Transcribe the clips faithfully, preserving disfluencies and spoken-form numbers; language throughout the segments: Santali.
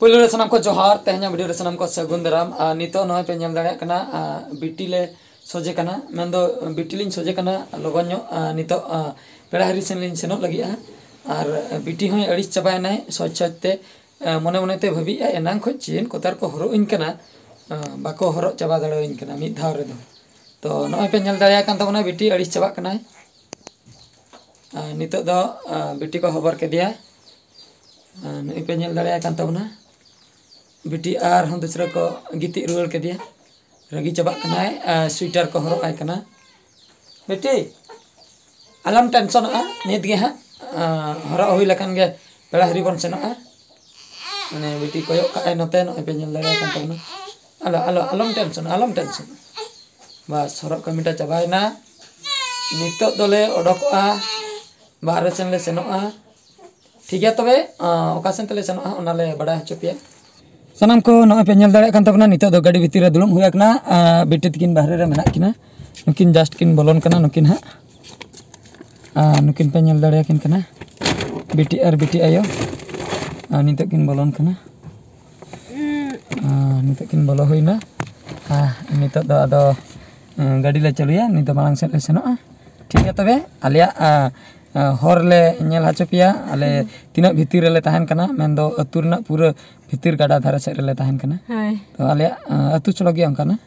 ᱯᱳᱭᱞᱳ ᱨᱮ ᱥᱟᱱᱟᱢ ᱠᱚ ᱡᱚᱦᱟᱨ, ᱛᱮᱦᱮᱧᱟᱜ ᱵᱷᱤᱰᱤᱭᱳ ᱨᱮ ᱥᱟᱱᱟᱢ ᱠᱚ ᱥᱟᱹᱜᱩᱱ ᱫᱟᱨᱟᱢ᱾ ᱟᱨ ᱱᱤᱛᱚᱜ ᱱᱚᱜᱼᱚᱭ ᱯᱮ ᱧᱮᱞ ᱫᱟᱲᱮᱭᱟᱜ ᱠᱟᱱᱟ, ᱟᱨ ᱵᱤᱴᱤ ᱞᱮ ᱥᱚᱡᱷᱮ ᱠᱟᱱᱟ, ᱢᱮᱱᱫᱚ ᱵᱤᱴᱤ ᱞᱤᱧ ᱥᱚᱡᱷᱮ ᱠᱟᱱᱟ ᱞᱚᱜᱚᱱ ᱧᱚᱜ᱾ ᱟᱨ ᱱᱤᱛᱚᱜ, ᱟᱨ ᱯᱮᱲᱟ ᱦᱤᱨᱤ ᱥᱮᱱ ᱞᱤᱧ ᱥᱮᱱᱚᱜ ᱞᱟᱹᱜᱤᱫᱼᱟ᱾ ᱟᱨ ᱵᱤᱴᱤ ᱦᱚᱸᱭ ᱟᱹᱲᱤᱥ ᱪᱟᱵᱟᱭᱮᱱᱟᱭ ᱥᱚᱡᱽ ᱥᱚᱡᱽ ᱛᱮ᱾ ᱟᱨ ᱢᱚᱱᱮ ᱢᱚᱱᱮᱛᱮ ᱵᱷᱟᱹᱵᱤᱭᱮᱫᱼᱟ, ᱮᱱᱟᱝ ᱠᱷᱚᱱ ᱪᱮᱱ ᱠᱚᱛᱟᱨ ᱠᱚ ᱦᱚᱨᱚᱜ ᱟᱹᱧ ᱠᱟᱱᱟ, ᱟᱨ ᱵᱟᱠᱚ ᱦᱚᱨᱚᱜ ᱪᱟᱵᱟ ᱫᱟᱲᱮᱭᱟᱹᱧ ᱠᱟᱱᱟ ᱢᱤᱫ ᱫᱷᱟᱣ ᱨᱮᱫᱚ᱾ ᱛᱚ ᱱᱚᱜᱼᱚᱭ ᱯᱮ ᱧᱮᱞ ᱫᱟᱲᱮᱭᱟᱜ ᱠᱟᱱ ᱛᱟᱵᱚᱱᱟ, ᱵᱤᱴᱤ ᱟᱹᱲᱤᱥ ᱪᱟᱵᱟᱜ ᱠᱟᱱᱟᱭ᱾ ᱟᱨ ᱱᱤᱛᱚᱜ ᱫᱚ, ᱟᱨ ᱵᱤᱴᱤ ᱠᱚ ᱦᱚᱵᱚᱨ ᱠᱮᱫᱮᱭᱟ᱾ ᱟᱨ ᱱᱚᱜᱼᱚᱭ ᱯᱮ ᱧᱮᱞ ᱫᱟᱲᱮᱭᱟᱜ ᱠᱟᱱ ᱛᱟᱵᱚᱱᱟ, ᱵᱤᱴᱤ ᱟᱨᱦᱚᱸ ᱫᱩᱥᱨᱟ ᱠᱚ ᱜᱤᱛᱤᱡ ᱨᱩᱣᱟᱹᱲ ᱠᱮᱫᱮᱭᱟ᱾ ᱨᱟᱹᱜᱤ ᱪᱟᱵᱟᱜ ᱠᱟᱱᱟᱭ, ᱟᱨ ᱥᱩᱭᱮᱴᱟᱨ ᱠᱚ ᱦᱚᱨᱚᱜ ᱟᱭ ᱠᱟᱱᱟ᱾ ᱵᱤᱴᱤ, ᱟᱞᱚᱢ ᱴᱮᱱᱥᱚᱱᱚᱜᱼᱟ, ᱱᱤᱛ ᱜᱮ ᱦᱟᱸᱜ, ᱟᱨ ᱦᱚᱨᱚᱜ ᱦᱩᱭ ᱞᱮᱠᱷᱟᱱ ᱜᱮ ᱯᱮᱲᱟ ᱦᱤᱨᱤ ᱵᱚᱱ ᱥᱮᱱᱚᱜᱼᱟ᱾ ᱢᱟᱱᱮ ᱵᱤᱴᱤ ᱠᱚᱭᱚᱜ ᱠᱟᱜᱼᱟᱭ ᱱᱚᱛᱮ, ᱱᱚᱜᱼᱚᱭ ᱯᱮ ᱧᱮᱞ ᱫᱟᱲᱮᱭᱟᱜ ᱠᱟᱱ ᱛᱟᱵᱚᱱᱟ᱾ ᱟᱞᱚ, ᱟᱞᱚ, ᱟᱞᱚᱢ ᱴᱮᱱᱥᱚᱱ, ᱟᱞᱚᱢ ᱴᱮᱱᱥᱚᱱ᱾ ᱵᱟᱥ, ᱦᱚᱨᱚᱜ ᱠᱟᱹᱢᱤᱴᱟ ᱪᱟᱵᱟᱭᱮᱱᱟ᱾ ᱱᱤᱛᱚᱜ ᱫᱚᱞᱮ ᱚᱰᱚᱠᱚᱜᱼᱟ, ᱵᱟᱦᱨᱮ ᱥᱮᱱ ᱞᱮ ᱥᱮᱱᱚᱜᱼᱟ᱾ ᱴᱷᱤᱠ ᱜᱮᱭᱟ ᱛᱚᱵᱮ, ᱟᱸ, ᱚᱠᱟ ᱥᱮᱱ ᱛᱮᱞᱮ ᱥᱮᱱᱚᱜᱼᱟ ᱚᱱᱟᱞᱮ ᱵᱟᱰᱟᱭ ᱦᱚᱪᱚ ᱯᱮᱭᱟ᱾ ᱥᱟᱱᱟᱢ ᱠᱚ ᱱᱚᱜᱼᱚᱭ ᱯᱮ ᱧᱮᱞ ᱫᱟᱲᱮᱭᱟᱜ ᱠᱟᱱ ᱛᱟᱵᱚᱱᱟ, ᱱᱤᱛᱚᱜ ᱫᱚ ᱜᱟᱹᱰᱤ ᱵᱷᱤᱛᱤᱨ ᱨᱮ ᱫᱩᱲᱩᱵ ᱦᱩᱭ ᱟᱠᱟᱱᱟ᱾ ᱟᱸ, ᱵᱤᱴᱤ ᱛᱟᱹᱠᱤᱱ ᱵᱟᱦᱨᱮ ᱨᱮ ᱢᱮᱱᱟᱜ ᱠᱤᱱᱟ, ᱱᱩᱠᱤᱱ ᱡᱟᱥᱴ ᱠᱤᱱ ᱵᱚᱞᱚᱱ ᱠᱟᱱᱟ ᱱᱩᱠᱤᱱ ᱦᱟᱸᱜ᱾ ᱟᱨ ᱱᱩᱠᱤᱱ ᱯᱮ ᱧᱮᱞ ᱫᱟᱲᱮᱭᱟᱠᱤᱱ ᱠᱟᱱᱟ, ᱵᱤᱴᱤ ᱟᱨ ᱵᱤᱴᱤ ᱟᱭᱳ᱾ ᱟᱨ ᱱᱤᱛᱚᱜ ᱠᱤᱱ ᱵᱚᱞᱚᱱ ᱠᱟᱱᱟ᱾ ᱟᱨ ᱱᱤᱛᱚᱜ ᱠᱤᱱ ᱵᱚᱞᱚ ᱦᱩᱭᱱᱟ᱾ ᱟᱨ ᱱᱤᱛᱚᱜ ᱫᱚ ᱟᱫᱚ, ᱟᱸ, ᱜᱟᱹᱰᱤ ᱞᱮ ᱪᱟᱹᱞᱩᱭᱟ, ᱱᱤᱛ ᱫᱚ ᱢᱟᱲᱟᱝ ᱥᱮᱫ ᱞᱮ ᱥᱮᱱᱚᱜᱼᱟ᱾ ᱴᱷᱤᱠ ᱜᱮᱭᱟ ᱛᱚᱵᱮ, ᱟᱞᱮᱭᱟᱜ, ᱟᱸ, ᱟᱸ, ᱦᱚᱨ ᱞᱮ ᱧᱮᱞ ᱦᱚᱪᱚ ᱯᱮᱭᱟ, ᱟᱞᱮ ᱛᱤᱱᱟᱹᱜ ᱵᱷᱤᱛᱤᱨ ᱨᱮᱞᱮ ᱛᱟᱦᱮᱱ ᱠᱟᱱᱟ, ᱢᱮᱱᱫᱚ ᱟᱹᱛᱩ ᱨᱮᱱᱟᱜ ᱯᱩᱨᱟᱹ ᱵᱷᱤᱛᱤᱨ ᱜᱟᱰᱟ ᱫᱷᱟᱨᱮ ᱥᱮᱫ ᱨᱮᱞᱮ ᱛᱟᱦᱮᱱ ᱠᱟᱱᱟ᱾ ᱦᱳᱭ᱾ ᱛᱚ ᱟᱞᱮᱭᱟᱜ, ᱟᱸ, ᱟᱹᱛᱩ ᱥᱚᱲᱚᱠ ᱜᱮ ᱚᱱᱠᱟᱱᱟ᱾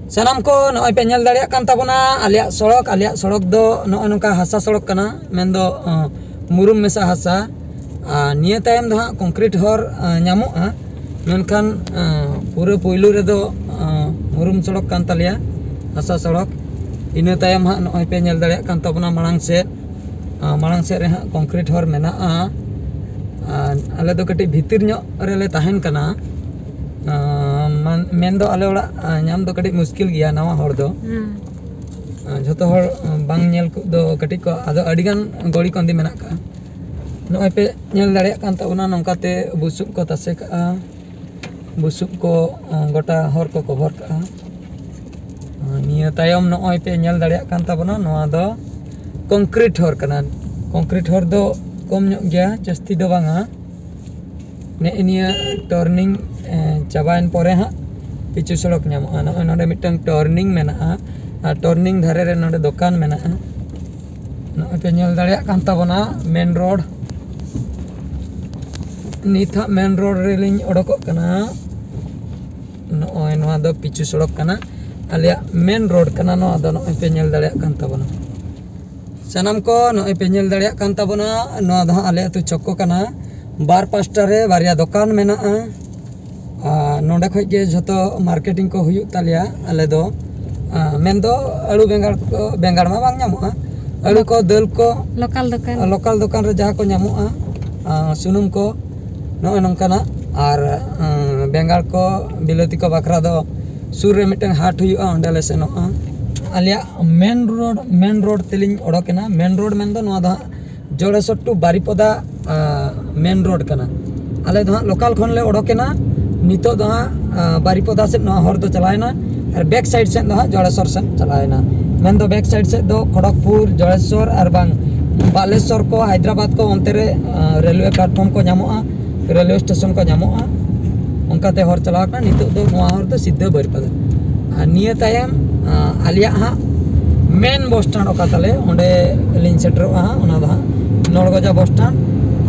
ᱥᱟᱱᱟᱢ ᱠᱚ ᱱᱚᱜᱼᱚᱭ ᱯᱮ ᱧᱮᱞ ᱫᱟᱲᱮᱭᱟᱜ ᱠᱟᱱ ᱛᱟᱵᱚᱱᱟ ᱟᱞᱮᱭᱟᱜ ᱥᱚᱲᱚᱠ᱾ ᱟᱞᱮᱭᱟᱜ ᱥᱚᱲᱚᱠ ᱫᱚ ᱱᱚᱜᱼᱚᱭ ᱱᱚᱝᱠᱟ ᱦᱟᱥᱟ ᱥᱚᱲᱚᱠ ᱠᱟᱱᱟ, ᱢᱮᱱᱫᱚ, ᱟᱸ, ᱢᱩᱨᱩᱢ ᱢᱮᱥᱟ ᱦᱟᱥᱟ᱾ ᱟᱨ ᱱᱤᱭᱟᱹ ᱛᱟᱭᱚᱢ ᱫᱚ ᱦᱟᱸᱜ ᱠᱚᱝᱠᱨᱤᱴ ᱦᱚᱨ, ᱟᱸ, ᱧᱟᱢᱚᱜᱼᱟ, ᱢᱮᱱᱠᱷᱟᱱ, ᱟᱸ, ᱯᱩᱨᱟᱹ ᱯᱩᱭᱞᱩ ᱨᱮᱫᱚ, ᱟᱸ, ᱢᱩᱨᱩᱢ ᱥᱚᱲᱚᱠ ᱠᱟᱱ ᱛᱟᱞᱮᱭᱟ, ᱦᱟᱥᱟ ᱥᱚᱲᱚᱠ᱾ ᱤᱱᱟᱹ ᱛᱟᱭᱚᱢ ᱦᱟᱸᱜ ᱱᱚᱜᱼᱚᱭ ᱯᱮ ᱧᱮᱞ ᱫᱟᱲᱮᱭᱟᱜ ᱠᱟᱱ ᱛᱟᱵᱚᱱᱟ ᱢᱟᱲᱟᱝ ᱥᱮᱫ, ᱟᱸ, ᱢᱟᱲᱟᱝ ᱥᱮᱫ ᱨᱮ ᱦᱟᱸᱜ ᱠᱚᱝᱠᱨᱤᱴ ᱦᱚᱨ ᱢᱮᱱᱟᱜᱼᱟ᱾ ᱟᱨ ᱟᱞᱮ ᱫᱚ ᱠᱟᱹᱴᱤᱡ ᱵᱷᱤᱛᱤᱨ ᱧᱚᱜ ᱨᱮᱞᱮ ᱛᱟᱦᱮᱱ ᱠᱟᱱᱟ᱾ ᱟᱸ, ᱢᱟᱱ-, ᱢᱮᱱᱫᱚ ᱟᱞᱮ ᱚᱲᱟᱜ, ᱟᱸ, ᱧᱟᱢ ᱫᱚ ᱠᱟᱹᱴᱤᱡ ᱢᱩᱥᱠᱤᱞ ᱜᱮᱭᱟ ᱱᱟᱣᱟ ᱦᱚᱲ ᱫᱚ᱾ ᱦᱩᱸ᱾ ᱟᱸ, ᱡᱷᱚᱛᱚ ᱦᱚᱲ, ᱟᱸ, ᱵᱟᱝ ᱧᱮᱞ ᱠᱚ ᱫᱚ ᱠᱟᱹᱴᱤᱡ ᱠᱚ, ᱟᱫᱚ ᱟᱹᱰᱤ ᱜᱟᱱ ᱜᱚᱲᱤ ᱠᱚᱸᱫᱮ ᱢᱮᱱᱟᱜ ᱠᱟᱜᱼᱟ᱾ ᱱᱚᱜᱼᱚᱭ ᱯᱮ ᱧᱮᱞ ᱫᱟᱲᱮᱭᱟᱜ ᱠᱟᱱ ᱛᱟᱵᱚᱱᱟ, ᱱᱚᱝᱠᱟᱛᱮ ᱵᱩᱥᱩᱵ ᱠᱚ ᱛᱟᱥᱮ ᱠᱟᱜᱼᱟ, ᱵᱩᱥᱩᱵ ᱠᱚ, ᱟᱸ, ᱜᱚᱴᱟ ᱦᱚᱨ ᱠᱚ ᱠᱚᱵᱷᱚᱨ ᱠᱟᱜᱼᱟ᱾ ᱟᱸ, ᱱᱤᱭᱟᱹ ᱛᱟᱭᱚᱢ ᱱᱚᱜᱼᱚᱭ ᱯᱮ ᱧᱮᱞ ᱫᱟᱲᱮᱭᱟᱜ ᱠᱟᱱ ᱛᱟᱵᱚᱱᱟ, ᱱᱚᱣᱟ ᱫᱚ ᱠᱚᱝᱠᱨᱤᱴ ᱦᱚᱨ ᱠᱟᱱᱟ᱾ ᱠᱚᱝᱠᱨᱤᱴ ᱦᱚᱨ ᱫᱚ ᱠᱚᱢ ᱧᱚᱜ ᱜᱮᱭᱟ, ᱡᱟᱹᱥᱛᱤ ᱫᱚ ᱵᱟᱝᱟ᱾ ᱱᱮᱜᱼᱮ ᱱᱤᱭᱟᱹ ᱴᱟᱨᱱᱤᱝ ᱪᱟᱵᱟᱭᱮᱱ ᱯᱚᱨᱮ ᱦᱟᱸᱜ ᱯᱤᱪᱩ ᱥᱚᱲᱚᱠ ᱧᱟᱢᱚᱜᱼᱟ᱾ ᱱᱚᱜᱼᱚᱭ ᱱᱚᱰᱮ ᱢᱤᱫᱴᱟᱝ ᱴᱟᱨᱱᱤᱝ ᱢᱮᱱᱟᱜᱼᱟ, ᱟᱨ ᱴᱟᱨᱱᱤᱝ ᱫᱷᱟᱨᱮ ᱨᱮ ᱱᱚᱰᱮ ᱫᱚᱠᱟᱱ ᱢᱮᱱᱟᱜᱼᱟ᱾ ᱱᱚᱜᱼᱚᱭ ᱯᱮ ᱧᱮᱞ ᱫᱟᱲᱮᱭᱟᱜ ᱠᱟᱱ ᱛᱟᱵᱚᱱᱟ ᱢᱮᱱ ᱨᱳᱰ᱾ ᱱᱤᱛ ᱦᱟᱸᱜ ᱢᱮᱱ ᱨᱳᱰ ᱨᱮᱞᱤᱧ ᱚᱰᱚᱠᱚᱜ ᱠᱟᱱᱟ᱾ ᱱᱚᱜᱼᱚᱭ ᱱᱚᱣᱟ ᱫᱚ ᱯᱤᱪᱩ ᱥᱚᱲᱚᱠ ᱠᱟᱱᱟ, ᱟᱞᱮᱭᱟᱜ ᱢᱮᱱ ᱨᱳᱰ ᱠᱟᱱᱟ ᱱᱚᱣᱟ ᱫᱚ᱾ ᱱᱚᱜᱼᱚᱭ ᱯᱮ ᱧᱮᱞ ᱫᱟᱲᱮᱭᱟᱜ ᱠᱟᱱ ᱛᱟᱵᱚᱱᱟ ᱥᱟᱱᱟᱢ ᱠᱚ, ᱱᱚᱜᱼᱚᱭ ᱯᱮ ᱧᱮᱞ ᱫᱟᱲᱮᱭᱟᱜ ᱠᱟᱱ ᱛᱟᱵᱚᱱᱟ, ᱱᱚᱣᱟ ᱫᱚ ᱦᱟᱸᱜ ᱟᱞᱮ ᱟᱹᱛᱩ ᱪᱷᱚᱠ ᱠᱚ ᱠᱟᱱᱟ᱾ ᱵᱟᱨ ᱯᱟᱥᱴᱟ ᱨᱮ ᱵᱟᱨᱭᱟ ᱫᱚᱠᱟᱱ ᱢᱮᱱᱟᱜᱼᱟ᱾ ᱟᱨ ᱱᱚᱰᱮ ᱠᱷᱚᱡ ᱜᱮ ᱡᱷᱚᱛᱚ ᱢᱟᱨᱠᱮᱴᱤᱝ ᱠᱚ ᱦᱩᱭᱩᱜ ᱛᱟᱞᱮᱭᱟ ᱟᱞᱮ ᱫᱚ᱾ ᱟᱨ ᱢᱮᱱᱫᱚ ᱟᱹᱞᱩ ᱵᱮᱸᱜᱟᱲ ᱠᱚ, ᱵᱮᱸᱜᱟᱲ ᱢᱟ ᱵᱟᱝ ᱧᱟᱢᱚᱜᱼᱟ, ᱟᱹᱞᱩ ᱠᱚ, ᱫᱟᱹᱞ ᱠᱚ, ᱞᱳᱠᱟᱞ ᱫᱚᱠᱟᱱ᱾ ᱞᱳᱠᱟᱞ ᱫᱚᱠᱟᱱ ᱨᱮ ᱡᱟᱦᱟᱸ ᱠᱚ ᱧᱟᱢᱚᱜᱼᱟ, ᱟᱨ ᱥᱩᱱᱩᱢ ᱠᱚ, ᱱᱚᱜᱼᱚᱭ ᱱᱚᱝᱠᱟᱱᱟᱜ᱾ ᱟᱨ ᱟᱸ, ᱵᱮᱸᱜᱟᱲ ᱠᱚ, ᱵᱤᱞᱟᱹᱛᱤ ᱠᱚ ᱵᱟᱠᱷᱨᱟ ᱫᱚ ᱥᱩᱨ ᱨᱮ ᱢᱤᱫᱴᱟᱝ ᱦᱟᱴ ᱦᱩᱭᱩᱜᱼᱟ, ᱚᱸᱰᱮ ᱞᱮ ᱥᱮᱱᱚᱜᱼᱟ᱾ ᱟᱞᱮᱭᱟᱜ ᱢᱮᱱ ᱨᱳᱰ, ᱢᱮᱱ ᱨᱳᱰ ᱛᱮᱞᱤᱧ ᱚᱰᱚᱠᱮᱱᱟ᱾ ᱢᱮᱱ ᱨᱳᱰ ᱢᱮᱱᱫᱚ ᱱᱚᱣᱟ ᱫᱚ ᱦᱟᱸᱜ ᱡᱚᱲᱮᱥᱚᱨ ᱴᱩ ᱵᱟᱨᱤᱯᱚᱫᱟ, ᱟᱸ, ᱢᱮᱱ ᱨᱳᱰ ᱠᱟᱱᱟ᱾ ᱟᱞᱮ ᱫᱚ ᱦᱟᱸᱜ ᱞᱳᱠᱟᱞ ᱠᱷᱚᱱ ᱞᱮ ᱚᱰᱚᱠᱮᱱᱟ᱾ ᱱᱤᱛᱚᱜ ᱫᱚ ᱦᱟᱸᱜ, ᱟᱸ, ᱵᱟᱨᱤᱯᱚᱫᱟ ᱥᱮᱫ ᱱᱚᱣᱟ ᱦᱚᱨ ᱫᱚ ᱪᱟᱞᱟᱣᱮᱱᱟ, ᱟᱨ ᱵᱮᱠ ᱥᱟᱭᱤᱰ ᱥᱮᱫ ᱫᱚ ᱦᱟᱸᱜ ᱡᱚᱲᱮᱥᱚᱨ ᱥᱮᱫ ᱪᱟᱞᱟᱣᱮᱱᱟ᱾ ᱢᱮᱱᱫᱚ ᱵᱮᱠ ᱥᱟᱭᱤᱰ ᱥᱮᱫ ᱫᱚ ᱠᱷᱚᱲᱚᱜᱽᱯᱩᱨ, ᱡᱚᱲᱮᱥᱚᱨ ᱟᱨ ᱵᱟᱝ ᱵᱟᱞᱮᱥᱚᱨ ᱠᱚ, ᱦᱟᱭᱫᱨᱟᱵᱟᱫᱽ ᱠᱚ, ᱚᱱᱛᱮ ᱨᱮ, ᱟᱸ, ᱨᱮᱞᱣᱮ ᱯᱞᱟᱴᱯᱷᱚᱨᱢ ᱠᱚ ᱧᱟᱢᱚᱜᱼᱟ, ᱨᱮᱞᱣᱮ ᱥᱴᱮᱥᱚᱱ ᱠᱚ ᱧᱟᱢᱚᱜᱼᱟ᱾ ᱚᱱᱠᱟᱛᱮ ᱦᱚᱨ ᱪᱟᱞᱟᱣ ᱠᱟᱱᱟ᱾ ᱱᱤᱛᱚᱜ ᱫᱚ ᱱᱚᱣᱟ ᱦᱚᱨ ᱫᱚ ᱥᱤᱫᱷᱟᱹ ᱵᱟᱹᱨᱤᱯᱟᱫᱟ᱾ ᱟᱨ ᱱᱤᱭᱟᱹ ᱛᱟᱭᱚᱢ, ᱟᱸ, ᱟᱞᱮᱭᱟᱜ ᱦᱟᱸᱜ ᱢᱮᱱ ᱵᱚᱥ ᱥᱴᱮᱱᱰ ᱚᱠᱟ ᱛᱟᱞᱮ, ᱚᱸᱰᱮ ᱞᱤᱧ ᱥᱮᱴᱮᱨᱚᱜᱼᱟ ᱦᱟᱸᱜ, ᱚᱱᱟ ᱫᱚ ᱦᱟᱸᱜ ᱱᱚᱲᱜᱚᱡᱟ ᱵᱚᱥ ᱥᱴᱮᱱᱰ᱾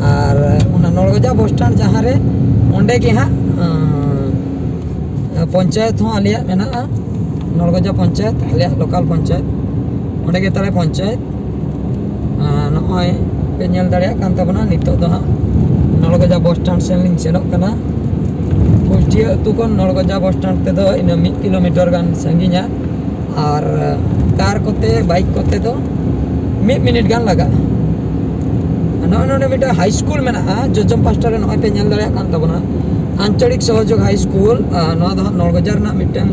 ᱟᱨ ᱚᱱᱟ ᱱᱚᱲᱜᱚᱡᱟ ᱵᱚᱥ ᱥᱴᱮᱱᱰ ᱡᱟᱦᱟᱸ ᱨᱮ, ᱚᱸᱰᱮ ᱜᱮ ᱦᱟᱸᱜ, ᱟᱸ, ᱯᱚᱧᱪᱟᱭᱮᱛ ᱦᱚᱸ ᱟᱞᱮᱭᱟᱜ ᱢᱮᱱᱟᱜᱼᱟ, ᱱᱚᱲᱜᱚᱡᱟ ᱯᱚᱧᱪᱟᱭᱮᱛ, ᱟᱞᱮᱭᱟᱜ ᱞᱳᱠᱟᱞ ᱯᱚᱧᱪᱟᱭᱮᱛ, ᱚᱸᱰᱮ ᱜᱮ ᱛᱟᱞᱮ ᱯᱚᱧᱪᱟᱭᱮᱛ᱾ ᱟᱨ ᱱᱚᱜᱼᱚᱭ ᱯᱮ ᱧᱮᱞ ᱫᱟᱲᱮᱭᱟᱜ ᱠᱟᱱ ᱛᱟᱵᱚᱱᱟ, ᱱᱤᱛᱚᱜ ᱫᱚ ᱦᱟᱸᱜ ᱱᱚᱲᱜᱚᱡᱟ ᱵᱚᱥ ᱥᱴᱮᱱᱰ ᱥᱮᱱ ᱞᱤᱧ ᱥᱮᱱᱚᱜ ᱠᱟᱱᱟ᱾ ᱠᱩᱥᱰᱤᱦᱟᱹ ᱟᱹᱛᱩ ᱠᱷᱚᱱ ᱱᱚᱲᱜᱚᱡᱟ ᱵᱚᱥ ᱥᱴᱮᱱᱰ ᱛᱮᱫᱚ ᱤᱱᱟᱹ ᱢᱤᱫ ᱠᱤᱞᱳᱢᱤᱴᱟᱨ ᱜᱟᱱ ᱥᱟᱺᱜᱤᱧᱟ, ᱟᱨ ᱠᱟᱨ ᱠᱚᱛᱮ, ᱵᱟᱭᱤᱠ ᱠᱚᱛᱮ ᱫᱚ ᱢᱤᱫ ᱢᱤᱱᱤᱴ ᱜᱟᱱ ᱞᱟᱜᱟᱜᱼᱟ᱾ ᱱᱚᱜᱼᱚᱭ ᱱᱚᱰᱮ ᱢᱤᱫᱴᱟᱝ ᱦᱟᱭ ᱥᱠᱩᱞ ᱢᱮᱱᱟᱜᱼᱟ, ᱡᱚᱡᱚᱢ ᱯᱟᱥᱴᱟ ᱨᱮ ᱱᱚᱜᱼᱚᱭ ᱯᱮ ᱧᱮᱞ ᱫᱟᱲᱮᱭᱟᱜ ᱠᱟᱱ ᱛᱟᱵᱚᱱᱟ, ᱟᱧᱪᱚᱲᱤᱠ ᱥᱚᱦᱚᱡᱳᱜᱽ ᱦᱟᱭ ᱥᱠᱩᱞ᱾ ᱟᱨ ᱱᱚᱣᱟ ᱫᱚ ᱦᱟᱸᱜ ᱱᱚᱲᱜᱚᱡᱟ ᱨᱮᱱᱟᱜ ᱢᱤᱫᱴᱟᱝ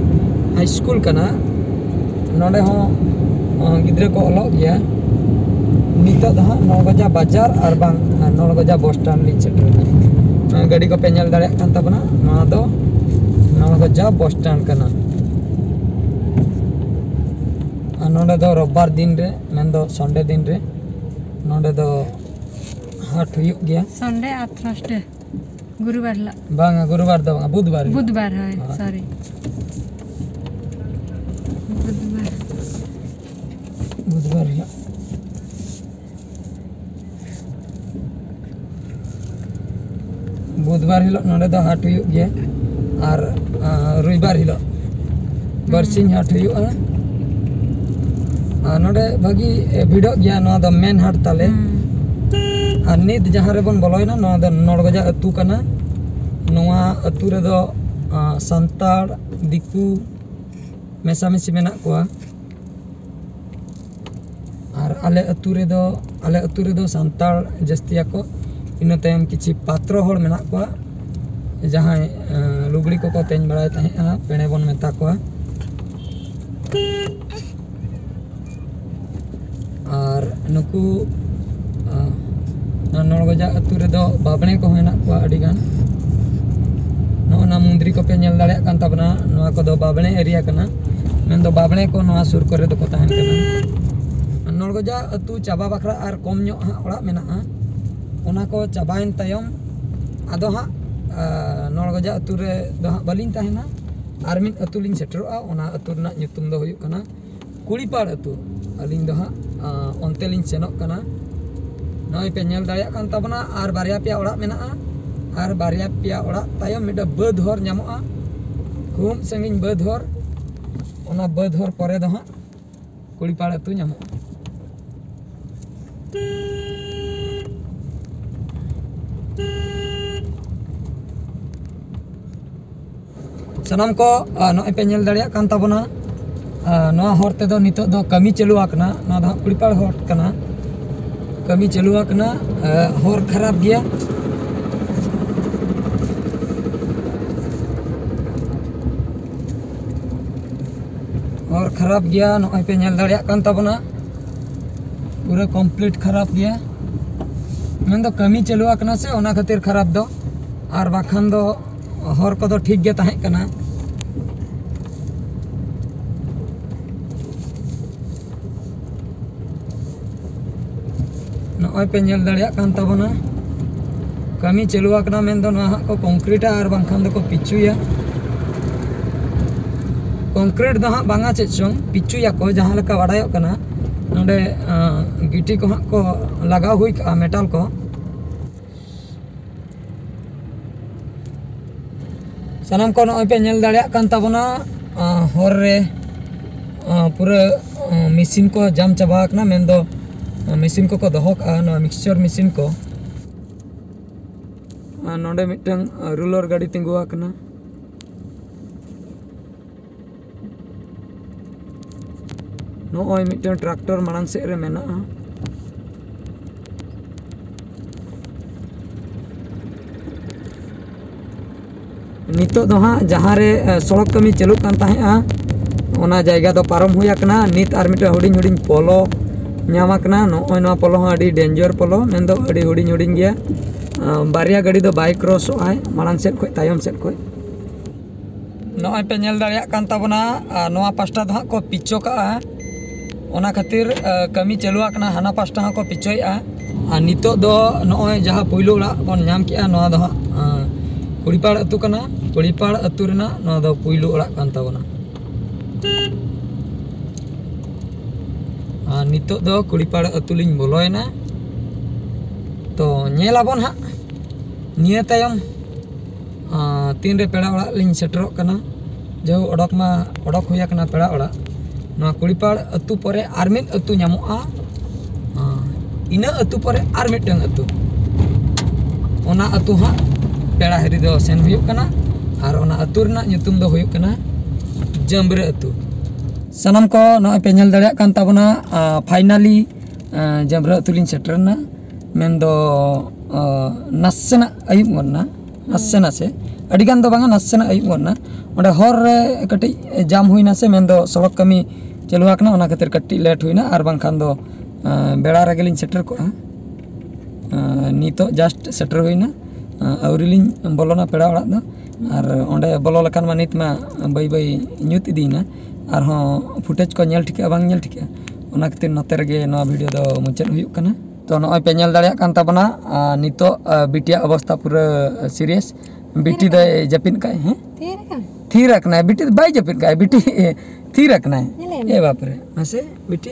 ᱦᱟᱭ ᱥᱠᱩᱞ ᱠᱟᱱᱟ᱾ ᱱᱚᱰᱮ ᱦᱚᱸ, ᱟᱸ, ᱜᱤᱫᱽᱨᱟᱹ ᱠᱚ ᱚᱞᱚᱜ ᱜᱮᱭᱟ᱾ ᱱᱤᱛᱚᱜ ᱫᱚ ᱦᱟᱸᱜ ᱱᱚᱲᱜᱚᱡᱟ ᱵᱟᱡᱟᱨ ᱟᱨ ᱵᱟᱝ, ᱟᱸ, ᱱᱚᱲᱜᱚᱡᱟ ᱵᱚᱥ ᱥᱴᱮᱱᱰ ᱞᱤᱧ ᱥᱮᱴᱮᱨ ᱮᱱᱟ᱾ ᱟᱸ, ᱜᱟᱹᱰᱤ ᱠᱚᱯᱮ ᱧᱮᱞ ᱫᱟᱲᱮᱭᱟᱜ ᱠᱟᱱ ᱛᱟᱵᱚᱱᱟ, ᱱᱚᱣᱟ ᱫᱚ ᱱᱚᱲᱜᱚᱡᱟ ᱵᱚᱥ ᱥᱴᱮᱱᱰ ᱠᱟᱱᱟ᱾ ᱟᱨ ᱱᱚᱰᱮ ᱫᱚ ᱨᱳᱵᱵᱟᱨ ᱫᱤᱱ ᱨᱮ, ᱢᱮᱱᱫᱚ ᱥᱚᱱᱰᱮ ᱫᱤᱱ ᱨᱮ, ᱱᱚᱰᱮ ᱫᱚ ᱦᱟᱴ ᱦᱩᱭᱩᱜ ᱜᱮᱭᱟ᱾ ᱥᱚᱱᱰᱮ ᱟᱨ ᱛᱷᱟᱨᱥᱰᱮ᱾ ᱜᱩᱨᱩᱵᱟᱨ ᱦᱤᱞᱳᱜ᱾ ᱵᱟᱝᱟ, ᱜᱩᱨᱩᱵᱟᱨ ᱫᱚ ᱵᱟᱝᱟ, ᱵᱩᱫᱷᱵᱟᱨ ᱦᱤᱞᱳᱜ᱾ ᱵᱩᱫᱷᱵᱟᱨ, ᱦᱳᱭ, ᱦᱳᱭ᱾ Sorry᱾ ᱵᱩᱫᱷᱵᱟᱨ᱾ ᱵᱩᱫᱷᱵᱟᱨ ᱦᱤᱞᱳᱜ᱾ ᱵᱩᱫᱷᱵᱟᱨ ᱦᱤᱞᱳᱜ ᱱᱚᱰᱮ ᱫᱚ ᱦᱟᱴ ᱦᱩᱭᱩᱜ ᱜᱮᱭᱟ᱾ ᱟᱨ, ᱟᱸ, ᱨᱚᱵᱤᱵᱟᱨ ᱦᱤᱞᱳᱜ ᱵᱟᱹᱨᱥᱤᱧ ᱦᱟᱴ ᱦᱩᱭᱩᱜᱼᱟ᱾ ᱟᱨ ᱱᱚᱰᱮ ᱵᱷᱟᱹᱜᱤ, ᱮ, ᱵᱷᱤᱲᱚᱜ ᱜᱮᱭᱟ᱾ ᱱᱚᱣᱟ ᱫᱚ ᱢᱮᱱ ᱦᱟᱴ ᱛᱟᱞᱮ᱾ ᱦᱩᱸ᱾ ᱟᱨ ᱱᱤᱛ ᱡᱟᱦᱟᱸ ᱨᱮᱵᱚᱱ ᱵᱚᱞᱚᱭᱮᱱᱟ, ᱱᱚᱣᱟ ᱫᱚ ᱱᱚᱲᱜᱚᱡᱟ ᱟᱹᱛᱩ ᱠᱟᱱᱟ᱾ ᱱᱚᱣᱟ ᱟᱹᱛᱩ ᱨᱮᱫᱚ, ᱟᱸ, ᱥᱟᱱᱛᱟᱲ, ᱫᱤᱠᱩ ᱢᱮᱥᱟᱢᱤᱥᱤ ᱢᱮᱱᱟᱜ ᱠᱚᱣᱟ᱾ ᱟᱨ ᱟᱞᱮ ᱟᱹᱛᱩ ᱨᱮᱫᱚ, ᱟᱞᱮ ᱟᱹᱛᱩ ᱨᱮᱫᱚ ᱥᱟᱱᱛᱟᱲ ᱡᱟᱹᱥᱛᱤᱭᱟᱠᱚ᱾ ᱤᱱᱟᱹ ᱛᱟᱭᱚᱢ ᱠᱤᱪᱷᱤ ᱯᱟᱛᱨᱚ ᱦᱚᱲ ᱢᱮᱱᱟᱜ ᱠᱚᱣᱟ, ᱡᱟᱦᱟᱸᱭ, ᱮᱸ, ᱞᱩᱜᱽᱲᱤ ᱠᱚᱠᱚ ᱛᱮᱧ ᱵᱟᱲᱟᱭ ᱛᱟᱦᱮᱸᱜᱼᱟ, ᱯᱮᱲᱮ ᱵᱚᱱ ᱢᱮᱛᱟ ᱠᱚᱣᱟ᱾ ᱟᱨ ᱱᱩᱠᱩ, ᱟᱸ, ᱱᱚᱣᱟ ᱱᱚᱲᱜᱚᱡᱟ ᱟᱹᱛᱩ ᱨᱮᱫᱚ ᱵᱟᱵᱽᱬᱮ ᱠᱚᱦᱚᱸ ᱦᱮᱱᱟᱜ ᱠᱚᱣᱟ ᱟᱹᱰᱤ ᱜᱟᱱ᱾ ᱱᱚᱜᱼᱚ ᱱᱟ ᱢᱩᱸᱫᱽᱨᱤ ᱠᱚᱯᱮ ᱧᱮᱞ ᱫᱟᱲᱮᱭᱟᱜ ᱠᱟᱱ ᱛᱟᱵᱚᱱᱟ, ᱱᱚᱣᱟ ᱠᱚᱫᱚ ᱵᱟᱵᱽᱬᱮ area ᱠᱟᱱᱟ᱾ ᱢᱮᱱᱫᱚ ᱵᱟᱵᱽᱬᱮ ᱠᱚ ᱱᱚᱣᱟ ᱥᱩᱨ ᱠᱚᱨᱮ ᱫᱚᱠᱚ ᱛᱟᱦᱮᱱ ᱠᱟᱱᱟ᱾ ᱱᱚᱲᱜᱚᱡᱟ ᱟᱹᱛᱩ ᱪᱟᱵᱟ ᱵᱟᱠᱷᱨᱟ ᱟᱨ ᱠᱚᱢ ᱧᱚᱜ ᱦᱟᱸᱜ ᱚᱲᱟᱜ ᱢᱮᱱᱟᱜᱼᱟ᱾ ᱚᱱᱟ ᱠᱚ ᱪᱟᱵᱟᱭᱮᱱ ᱛᱟᱭᱚᱢ ᱟᱫᱚ ᱦᱟᱸᱜ, ᱟᱸ, ᱱᱚᱲᱜᱚᱡᱟ ᱟᱹᱛᱩ ᱨᱮ ᱫᱚ ᱦᱟᱸᱜ ᱵᱟᱹᱞᱤᱧ ᱛᱟᱦᱮᱱᱟ᱾ ᱟᱨ ᱢᱤᱫ ᱟᱹᱛᱩ ᱞᱤᱧ ᱥᱮᱴᱮᱨᱚᱜᱼᱟ᱾ ᱚᱱᱟ ᱟᱹᱛᱩ ᱨᱮᱱᱟᱜ ᱧᱩᱛᱩᱢ ᱫᱚ ᱦᱩᱭᱩᱜ ᱠᱟᱱᱟ ᱠᱩᱲᱤᱯᱟᱲ ᱟᱹᱛᱩ᱾ ᱟᱹᱞᱤᱧ ᱫᱚ ᱦᱟᱸᱜ, ᱟᱸ, ᱚᱱᱛᱮ ᱞᱤᱧ ᱥᱮᱱᱚᱜ ᱠᱟᱱᱟ᱾ ᱱᱚᱜᱼᱚᱭ ᱯᱮ ᱧᱮᱞ ᱫᱟᱲᱮᱭᱟᱜ ᱠᱟᱱ ᱛᱟᱵᱚᱱᱟ, ᱟᱨ ᱵᱟᱨᱭᱟ ᱯᱮᱭᱟ ᱚᱲᱟᱜ ᱢᱮᱱᱟᱜᱼᱟ᱾ ᱟᱨ ᱵᱟᱨᱭᱟ ᱯᱮᱭᱟ ᱚᱲᱟᱜ ᱛᱟᱭᱚᱢ ᱢᱤᱫᱴᱮᱱ ᱵᱟᱹᱫᱽ ᱦᱚᱨ ᱧᱟᱢᱚᱜᱼᱟ, ᱠᱷᱩᱵ ᱥᱟᱺᱜᱤᱧ ᱵᱟᱹᱫᱽ ᱦᱚᱨ᱾ ᱚᱱᱟ ᱵᱟᱹᱫᱽ ᱦᱚᱨ ᱯᱚᱨᱮ ᱫᱚ ᱦᱟᱸᱜ ᱠᱩᱲᱤᱯᱟᱲ ᱟᱹᱛᱩ ᱧᱟᱢᱚᱜᱼᱟ᱾ ᱥᱟᱱᱟᱢ ᱠᱚ, ᱟ, ᱱᱚᱜᱼᱚᱭ ᱯᱮ ᱧᱮᱞ ᱫᱟᱲᱮᱭᱟᱜ ᱠᱟᱱ ᱛᱟᱵᱚᱱᱟ, ᱟ, ᱱᱚᱣᱟ ᱦᱚᱨ ᱛᱮᱫᱚ ᱱᱤᱛᱚᱜ ᱫᱚ ᱠᱟᱹᱢᱤ ᱪᱟᱹᱞᱩ ᱟᱠᱟᱱᱟ᱾ ᱱᱚᱣᱟ ᱫᱚ ᱦᱟᱸᱜ ᱠᱩᱲᱤᱯᱟᱲ ᱦᱚᱨ ᱠᱟᱱᱟ, ᱠᱟᱹᱢᱤ ᱪᱟᱹᱞᱩ ᱟᱠᱟᱱᱟ᱾ ᱟ, ᱦᱚᱨ ᱠᱷᱟᱨᱟᱯ ᱜᱮᱭᱟ, ᱦᱚᱨ ᱠᱷᱟᱨᱟᱯ ᱜᱮᱭᱟ᱾ ᱱᱚᱜᱼᱚᱭ ᱯᱮ ᱧᱮᱞ ᱫᱟᱲᱮᱭᱟᱜ ᱠᱟᱱ ᱛᱟᱵᱚᱱᱟ, ᱯᱩᱨᱟᱹ complete ᱠᱷᱟᱨᱟᱯ ᱜᱮᱭᱟ᱾ ᱢᱮᱱᱫᱚ ᱠᱟᱹᱢᱤ ᱪᱟᱹᱞᱩ ᱟᱠᱟᱱᱟ ᱥᱮ, ᱚᱱᱟ ᱠᱷᱟᱹᱛᱤᱨ ᱠᱷᱟᱨᱟᱯ ᱫᱚ, ᱟᱨ ᱵᱟᱠᱷᱟᱱ ᱫᱚ ᱦᱚᱨ ᱠᱚᱫᱚ ᱴᱷᱤᱠ ᱜᱮ ᱛᱟᱦᱮᱸ ᱠᱟᱱᱟ᱾ ᱱᱚᱜᱼᱚᱭ ᱯᱮ ᱧᱮᱞ ᱫᱟᱲᱮᱭᱟᱜ ᱠᱟᱱ ᱛᱟᱵᱚᱱᱟ, ᱠᱟᱹᱢᱤ ᱪᱟᱹᱞᱩ ᱟᱠᱟᱱᱟ, ᱢᱮᱱᱫᱚ ᱱᱚᱣᱟ ᱦᱟᱸᱜ ᱠᱚ ᱠᱚᱝᱠᱨᱤᱴᱟ ᱟᱨ ᱵᱟᱝᱠᱷᱟᱱ ᱫᱚᱠᱚ ᱯᱤᱪᱩᱭᱟ᱾ ᱠᱚᱝᱠᱨᱤᱴ ᱫᱚ ᱦᱟᱸᱜ ᱵᱟᱝᱟ ᱪᱮᱫ ᱪᱚᱝ, ᱯᱤᱪᱩᱭᱟᱠᱚ, ᱡᱟᱦᱟᱸ ᱞᱮᱠᱟ ᱵᱟᱰᱟᱭᱚᱜ ᱠᱟᱱᱟ᱾ ᱱᱚᱰᱮ ᱟᱸ, ᱜᱤᱴᱤ ᱠᱚ ᱦᱟᱸᱜ ᱠᱚ ᱞᱟᱜᱟᱣ ᱦᱩᱭ ᱠᱟᱜᱼᱟ, ᱢᱮᱴᱟᱞ ᱠᱚ᱾ ᱥᱟᱱᱟᱢ ᱠᱚ ᱱᱚᱜᱼᱚᱭ ᱯᱮ ᱧᱮᱞ ᱫᱟᱲᱮᱭᱟᱜ ᱠᱟᱱ ᱛᱟᱵᱚᱱᱟ, ᱟᱸ, ᱦᱚᱨ ᱨᱮ, ᱟᱸ, ᱯᱩᱨᱟᱹ, ᱟᱸ, ᱢᱮᱥᱤᱱ ᱠᱚ ᱡᱟᱢ ᱪᱟᱵᱟ ᱟᱠᱟᱱᱟ, ᱢᱮᱱᱫᱚ, ᱟᱸ, ᱢᱮᱥᱤᱱ ᱠᱚᱠᱚ ᱫᱚᱦᱚ ᱠᱟᱜᱼᱟ, ᱱᱚᱣᱟ ᱢᱤᱠᱥᱪᱟᱨ ᱢᱮᱥᱤᱱ ᱠᱚ᱾ ᱟᱨ ᱱᱚᱰᱮ ᱢᱤᱫᱴᱟᱝ, ᱟᱸ, ᱨᱩᱞᱟᱨ ᱜᱟᱹᱰᱤ ᱛᱤᱸᱜᱩ ᱟᱠᱟᱱᱟ᱾ ᱱᱚᱜᱼᱚᱭ ᱢᱤᱫᱴᱟᱝ ᱴᱨᱟᱠᱴᱚᱨ ᱢᱟᱲᱟᱝ ᱥᱮᱫ ᱨᱮ ᱢᱮᱱᱟᱜᱼᱟ᱾ ᱱᱤᱛᱚᱜ ᱫᱚ ᱦᱟᱸᱜ ᱡᱟᱦᱟᱸ ᱨᱮ, ᱮ, ᱥᱚᱲᱚᱠ ᱠᱟᱹᱢᱤ ᱪᱟᱹᱞᱩᱜ ᱠᱟᱱ ᱛᱟᱦᱮᱸᱜᱼᱟ, ᱚᱱᱟ ᱡᱟᱭᱜᱟ ᱫᱚ ᱯᱟᱨᱚᱢ ᱦᱩᱭ ᱟᱠᱟᱱᱟ᱾ ᱱᱤᱛ ᱟᱨ ᱢᱤᱫᱴᱟᱝ ᱦᱩᱰᱤᱧ ᱦᱩᱰᱤᱧ ᱯᱚᱞᱚ ᱧᱟᱢ ᱟᱠᱟᱱᱟ᱾ ᱱᱚᱜᱼᱚᱭ ᱱᱚᱣᱟ ᱯᱚᱞᱚ ᱦᱚᱸ ᱟᱹᱰᱤ ᱰᱮᱧᱡᱟᱨ ᱯᱚᱞᱚ, ᱢᱮᱱᱫᱚ ᱟᱹᱰᱤ ᱦᱩᱰᱤᱧ ᱦᱩᱰᱤᱧ ᱜᱮᱭᱟ᱾ ᱮ, ᱵᱟᱨᱭᱟ ᱜᱟᱹᱰᱤ ᱫᱚ ᱵᱟᱭ ᱠᱨᱚᱥᱚᱜᱼᱟᱭ, ᱢᱟᱲᱟᱝ ᱥᱮᱫ ᱠᱷᱚᱱ ᱛᱟᱭᱚᱢ ᱥᱮᱫ ᱠᱷᱚᱱ᱾ ᱱᱚᱜᱼᱚᱭ ᱯᱮ ᱧᱮᱞ ᱫᱟᱲᱮᱭᱟᱜ ᱠᱟᱱ ᱛᱟᱵᱚᱱᱟ, ᱟᱨ ᱱᱚᱣᱟ ᱯᱟᱥᱴᱟ ᱫᱚ ᱦᱟᱸᱜ ᱠᱚ ᱯᱤᱪᱚ ᱠᱟᱜᱼᱟ᱾ ᱚᱱᱟ ᱠᱷᱟᱹᱛᱤᱨ, ᱟᱸ, ᱠᱟᱹᱢᱤ ᱪᱟᱹᱞᱩ ᱟᱠᱟᱱᱟ, ᱦᱟᱱᱟ ᱯᱟᱥᱴᱟ ᱦᱚᱸᱠᱚ ᱯᱤᱪᱚᱭᱮᱫᱼᱟ᱾ ᱟᱨ ᱱᱤᱛᱚᱜ ᱫᱚ ᱱᱚᱜᱼᱚᱭ ᱡᱟᱦᱟᱸ ᱯᱩᱭᱞᱩ ᱚᱲᱟᱜ ᱵᱚᱱ ᱧᱟᱢ ᱠᱮᱜᱼᱟ, ᱱᱚᱣᱟ ᱫᱚ ᱦᱟᱸᱜ, ᱟᱸ, ᱠᱩᱲᱤᱯᱟᱲ ᱟᱹᱛᱩ ᱠᱟᱱᱟ᱾ ᱠᱩᱲᱤᱯᱟᱲ ᱟᱹᱛᱩ ᱨᱮᱱᱟᱜ ᱱᱚᱣᱟ ᱫᱚ ᱯᱩᱭᱞᱩ ᱚᱲᱟᱜ ᱠᱟᱱ ᱛᱟᱵᱚᱱᱟ᱾ ᱟᱨ ᱱᱤᱛᱚᱜ ᱫᱚ ᱠᱩᱲᱤᱯᱟᱲ ᱟᱹᱛᱩ ᱞᱤᱧ ᱵᱚᱞᱚᱭᱮᱱᱟ᱾ ᱛᱚ, ᱧᱮᱞ ᱟᱵᱚᱱ ᱦᱟᱸᱜ ᱱᱤᱭᱟᱹ ᱛᱟᱭᱚᱢ, ᱟᱸ, ᱛᱤᱱᱨᱮ ᱯᱮᱲᱟ ᱚᱲᱟᱜ ᱞᱤᱧ ᱥᱮᱴᱮᱨᱚᱜ ᱠᱟᱱᱟ᱾ ᱡᱮᱦᱳᱠ, ᱚᱰᱚᱠ ᱢᱟ ᱚᱰᱚᱠ ᱦᱩᱭ ᱟᱠᱟᱱᱟ ᱯᱮᱲᱟ ᱚᱲᱟᱜ᱾ ᱱᱚᱣᱟ ᱠᱩᱲᱤᱯᱟᱲ ᱟᱹᱛᱩ ᱯᱚᱨᱮ ᱟᱨ ᱢᱤᱫ ᱟᱹᱛᱩ ᱧᱟᱢᱚᱜᱼᱟ᱾ ᱟᱸ, ᱤᱱᱟᱹ ᱟᱹᱛᱩ ᱯᱚᱨᱮ ᱟᱨ ᱢᱤᱫᱴᱟᱝ ᱟᱹᱛᱩ, ᱚᱱᱟ ᱟᱹᱛᱩ ᱦᱟᱸᱜ ᱯᱮᱲᱟ ᱦᱤᱨᱤ ᱫᱚ ᱥᱮᱱ ᱦᱩᱭᱩᱜ ᱠᱟᱱᱟ᱾ ᱟᱨ ᱚᱱᱟ ᱟᱹᱛᱩ ᱨᱮᱱᱟᱜ ᱧᱩᱛᱩᱢ ᱫᱚ ᱦᱩᱭᱩᱜ ᱠᱟᱱᱟ ᱡᱟᱹᱢᱵᱽᱨᱟᱹ ᱟᱹᱛᱩ᱾ ᱥᱟᱱᱟᱢ ᱠᱚ ᱱᱚᱜᱼᱚᱭ ᱯᱮ ᱧᱮᱞ ᱫᱟᱲᱮᱭᱟᱜ ᱠᱟᱱ ᱛᱟᱵᱚᱱᱟ, ᱟᱸ, finally, ᱟᱸ, ᱡᱟᱹᱢᱵᱽᱨᱟᱹ ᱟᱹᱛᱩ ᱞᱤᱧ ᱥᱮᱴᱮᱨ ᱮᱱᱟ᱾ ᱢᱮᱱᱫᱚ, ᱟᱸ, ᱱᱟᱥᱮᱱᱟᱜ ᱟᱹᱭᱩᱵ ᱜᱚᱫ ᱮᱱᱟ, ᱱᱟᱥᱮ ᱱᱟᱥᱮ, ᱟᱹᱰᱤ ᱜᱟᱱ ᱫᱚ ᱵᱟᱝᱟ, ᱱᱟᱥᱮᱱᱟᱜ ᱟᱹᱭᱩᱵ ᱜᱚᱫ ᱮᱱᱟ᱾ ᱚᱸᱰᱮ ᱦᱚᱨ ᱨᱮ ᱠᱟᱹᱴᱤᱡ ᱡᱟᱢ ᱦᱩᱭᱱᱟ ᱥᱮ, ᱢᱮᱱᱫᱚ ᱥᱚᱲᱚᱠ ᱠᱟᱹᱢᱤ ᱪᱟᱹᱞᱩ ᱟᱠᱟᱱᱟ, ᱚᱱᱟ ᱠᱷᱟᱹᱛᱤᱨ ᱠᱟᱹᱴᱤᱡ ᱞᱮᱴ ᱦᱩᱭᱱᱟ, ᱟᱨ ᱵᱟᱝᱠᱷᱟᱱ ᱫᱚ, ᱟᱸ, ᱵᱮᱲᱟ ᱨᱮᱜᱮᱞᱤᱧ ᱥᱮᱴᱮᱨ ᱠᱚᱜᱼᱟ᱾ ᱟᱸ, ᱱᱤᱛᱚᱜ just ᱥᱮᱴᱮᱨ ᱦᱩᱭᱱᱟ, ᱟᱸ, ᱟᱹᱣᱨᱤ ᱞᱤᱧ ᱵᱚᱞᱚᱱᱟ ᱯᱮᱲᱟ ᱚᱲᱟᱜ ᱫᱚ, ᱟᱨ ᱚᱸᱰᱮ ᱵᱚᱞᱚ ᱞᱮᱠᱷᱟᱱ ᱢᱟ ᱱᱤᱛ ᱢᱟ ᱵᱟᱹᱭ ᱵᱟᱹᱭ ᱧᱩᱛ ᱤᱫᱤᱭᱮᱱᱟ, ᱟᱨᱦᱚᱸ footage ᱠᱚ ᱧᱮᱞ ᱴᱷᱤᱠᱟᱹᱜᱼᱟ ᱵᱟᱝ ᱧᱮᱞ ᱴᱷᱤᱠᱟᱹᱜᱼᱟ, ᱚᱱᱟ ᱠᱷᱟᱹᱛᱤᱨ ᱱᱚᱛᱮ ᱨᱮᱜᱮ ᱱᱚᱣᱟ video ᱫᱚ ᱢᱩᱪᱟᱹᱫ ᱦᱩᱭᱩᱜ ᱠᱟᱱᱟ᱾ ᱛᱚ ᱱᱚᱜᱼᱚᱭ ᱯᱮ ᱧᱮᱞ ᱫᱟᱲᱮᱭᱟᱜ ᱠᱟᱱ ᱛᱟᱵᱚᱱᱟ, ᱟᱨ ᱱᱤᱛᱚᱜ ᱟᱨ ᱵᱤᱴᱤᱭᱟᱜ ᱚᱵᱚᱥᱛᱟ ᱯᱩᱨᱟᱹ ᱥᱤᱨᱤᱭᱟᱥ᱾ ᱵᱤᱴᱤ ᱫᱚᱭ ᱡᱟᱹᱯᱤᱫ ᱠᱟᱜᱼᱟᱭ᱾ ᱦᱮᱸ, ᱛᱷᱤᱨ ᱟᱠᱟᱱᱟ᱾ ᱛᱷᱤᱨ ᱟᱠᱟᱱᱟᱭ᱾ ᱵᱤᱴᱤ ᱫᱚ ᱵᱟᱭ ᱡᱟᱹᱯᱤᱫ ᱠᱟᱜᱼᱟᱭ, ᱵᱤᱴᱤ ᱛᱷᱤᱨ ᱟᱠᱟᱱᱟᱭ᱾ ᱧᱮᱞᱮ ᱢᱮ᱾ ᱮ ᱵᱟᱯᱨᱮ, ᱢᱟᱥᱮ ᱵᱤᱴᱤ,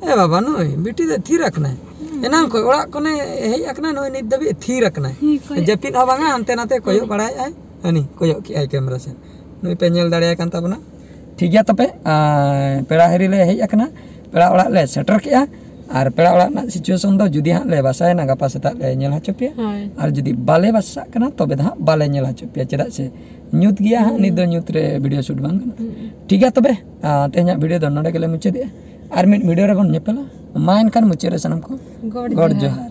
ᱮ ᱵᱟᱵᱟ, ᱱᱩᱭ ᱵᱤᱴᱤ ᱫᱚ ᱛᱷᱤᱨ ᱟᱠᱟᱱᱟᱭ᱾ ᱮᱱᱟᱝ ᱠᱷᱚᱱ ᱚᱲᱟᱜ ᱠᱷᱚᱱᱮ ᱦᱮᱡ ᱟᱠᱟᱱᱟ, ᱱᱩᱭ ᱱᱤᱛ ᱫᱷᱟᱹᱵᱤᱡ ᱛᱷᱤᱨ ᱟᱠᱟᱱᱟᱭ᱾ ᱦᱮᱸ, ᱠᱚᱭᱚᱜ᱾ ᱡᱟᱹᱯᱤᱫ ᱦᱚᱸ ᱵᱟᱝᱟ, ᱦᱟᱱᱛᱮ ᱱᱟᱛᱮ ᱠᱚᱭᱚᱜ ᱵᱟᱲᱟᱭᱮᱫᱼᱟᱭ᱾ ᱦᱟᱹᱱᱤ ᱠᱚᱭᱚᱜ ᱠᱮᱜᱼᱟᱭ ᱠᱮᱢᱮᱨᱟ ᱥᱮᱫ᱾ ᱱᱩᱭ ᱯᱮ ᱧᱮᱞ ᱫᱟᱲᱮᱭᱟᱭ ᱠᱟᱱ ᱛᱟᱵᱚᱱᱟ᱾ ᱴᱷᱤᱠ ᱜᱮᱭᱟ ᱛᱚᱵᱮ, ᱟᱨ ᱯᱮᱲᱟ ᱦᱤᱨᱤ ᱞᱮ ᱦᱮᱡ ᱟᱠᱟᱱᱟ, ᱯᱮᱲᱟ ᱚᱲᱟᱜ ᱞᱮ ᱥᱮᱴᱮᱨ ᱠᱮᱜᱼᱟ᱾ ᱟᱨ ᱯᱮᱲᱟ ᱚᱲᱟᱜ ᱨᱮᱱᱟᱜ ᱥᱤᱪᱩᱭᱮᱥᱚᱱ ᱫᱚ ᱡᱩᱫᱤ ᱦᱟᱸᱜ ᱞᱮ ᱵᱟᱥᱟᱭᱮᱱᱟ, ᱜᱟᱯᱟ ᱥᱮᱛᱟᱜ ᱞᱮ ᱧᱮᱞ ᱦᱚᱪᱚ ᱯᱮᱭᱟ᱾ ᱦᱳᱭ᱾ ᱟᱨ ᱡᱩᱫᱤ ᱵᱟᱞᱮ ᱵᱟᱥᱟᱜ ᱠᱟᱱᱟ, ᱛᱚᱵᱮ ᱫᱚ ᱦᱟᱸᱜ ᱵᱟᱞᱮ ᱧᱮᱞ ᱦᱚᱪᱚ ᱯᱮᱭᱟ, ᱪᱮᱫᱟᱜ ᱥᱮ ᱧᱩᱛ ᱜᱮᱭᱟ ᱦᱟᱸᱜ, ᱱᱤᱛ ᱫᱚ ᱧᱩᱛ ᱨᱮ ᱵᱷᱤᱰᱤᱭᱳ ᱥᱩᱴ ᱵᱟᱝ ᱜᱟᱱᱚᱜᱼᱟ᱾ ᱦᱩᱸ᱾ ᱴᱷᱤᱠ ᱜᱮᱭᱟ ᱛᱚᱵᱮ, ᱟᱨ ᱛᱮᱦᱮᱧᱟᱜ ᱵᱷᱤᱰᱤᱭᱳ ᱫᱚ ᱱᱚᱰᱮ ᱜᱮᱞᱮ ᱢᱩᱪᱟᱹᱫᱮᱜᱼᱟ᱾ ᱟᱨ ᱢᱤᱫ ᱵᱷᱤᱰᱤᱭᱳ ᱨᱮᱵᱚᱱ ᱧᱮᱯᱮᱞᱟ᱾ ᱢᱟ ᱮᱱᱠᱷᱟᱱ ᱢᱩᱪᱟᱹᱫ ᱨᱮ ᱥᱟᱱᱟᱢ ᱠᱚ ᱜᱚᱰ ᱜᱚᱰ ᱡᱚᱦᱟᱨ᱾ ᱡᱚᱦᱟᱨ᱾